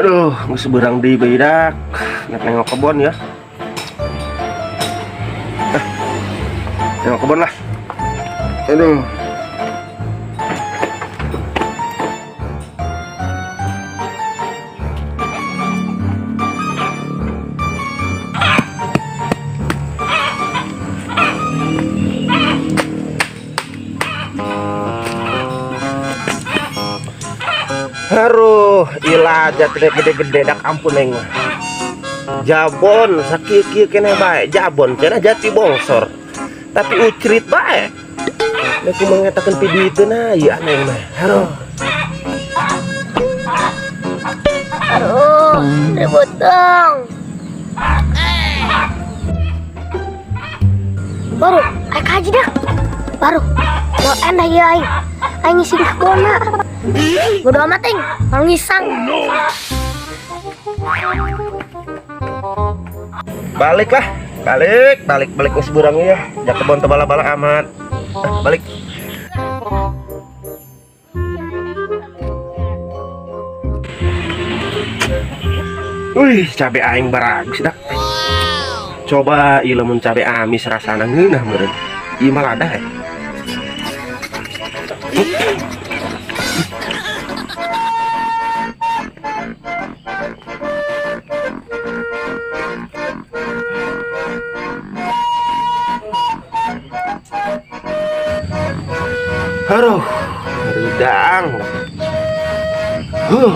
Aduh, geus beurang deui bae dak. Nek nengok kebon ya. Ah, nengok kebon lah. Aduh. Aduh, ilah jatuh gede-gede dak ampun neng. Jabon sakieu-kieu keneh bae, jabon cenah jati bongsor. Tapi ucrit bae. Nek kumaha ngetakeun piduiteun ieu aneh mah. Aduh. Aduh, ribut dong. Baru, aing kaji dah. Baru, mau endah ya aing. Aing ngisi di kebona. Bodo amat aing, mau ngisang. Balik lah, balik, balik, balik ke seberang ya. Ja kebon tebala-bala amat. Ah, balik. Wih, cabe aing baragus dak. Coba ieu lamun cabe amis rasana ngeunah meureun. Ieu mah lada ya. Aduh, rudang. Huh.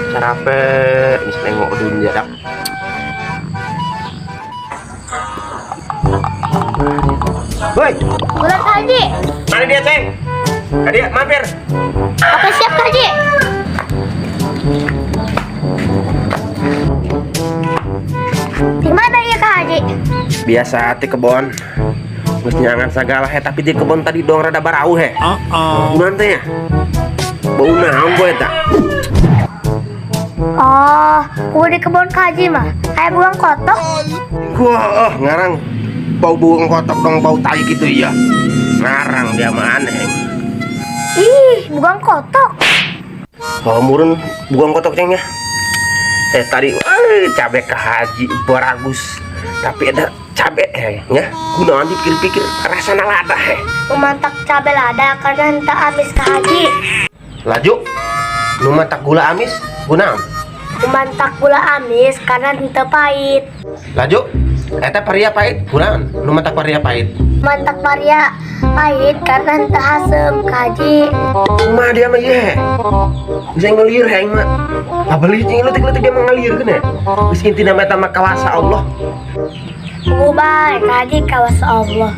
Capek, geus nengok dunia dak. Woi, Bulan kaji. Mana dia, Ceng? Ka dia mampir. Apa siap kaji? Di mana ya kaji? Biasa ti kebon. Geus nyangan sagala he, tapi di kebon tadi dong rada barau he. Gimana teh ya? Bau naon boe eta? Oh, gua di kebon kaji mah. Kayak buang kotok. Wah, oh, ngarang bau buang kotok dong bau tai gitu ya. Ngarang dia mah aneh. Ih, buang kotok. Oh, murun buang kotok cengnya. Tadi cabe ke haji baragus. Tapi ada cabe ya. Gunakan dipikir-pikir rasana lada he. Memantak cabe lada karena entah amis ke haji. Laju. Nu mantak gula amis, gunaon? Memantak gula amis karena entah pahit. Laju. Eta paria pahit, gunaon? Nu mantak paria pahit. Mantak paria pahit karena entah asem ke haji. Mah dia mah ye. Bisa ngelir heng mah. Abeli jeung leutik-leutik dia mah ngalirkeun ya. Geus intina mah eta mah kawasa Allah. Ubay, kaji kawasa Allah.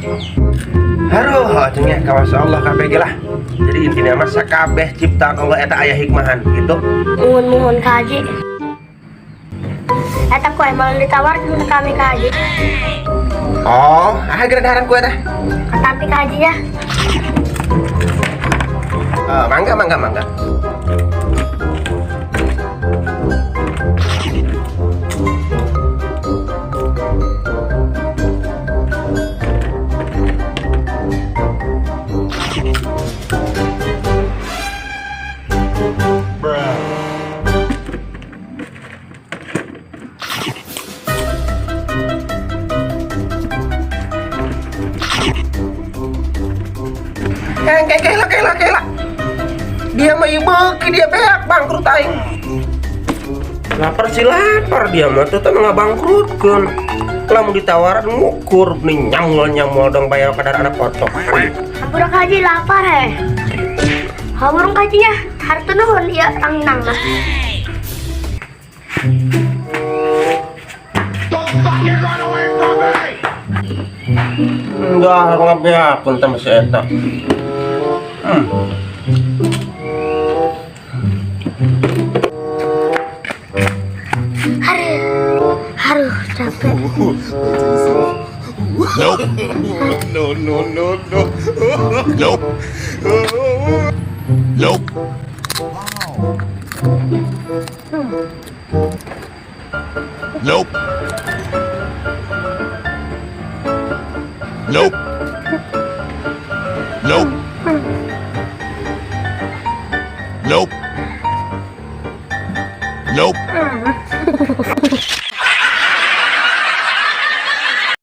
Aduh, cenah kawasa Allah kabeh ge lah. Jadi intina mah sakabeh ciptaan Allah eta aya hikmahan gitu. Muhun-muhun kaji. Eta kue malah ditawarkan ke kami kaji. Oh, ah geradaran kue teh. Tapi kajinya. Mangga, mangga, mangga. Kela, kela, kela. Dia mah ieu beuki dia beak bangkrut aing. Lapar sih lapar dia mah tuh teh ngabangkrutkeun. Lamun ditawaran ngukur nih nyamul-nyamul dong bayar kadar anak kotok. Hampura kaji lapar he. Hampura kajinya harta nuhun ieu rangnang lah. Don't fucking run away from me! Enggak, ngabeakeun teh masih eta. Aduh, aduh, capek. Nope. No, no, no, no. Nope. Nope. Nope. Nope. Nope. Nope. Nope.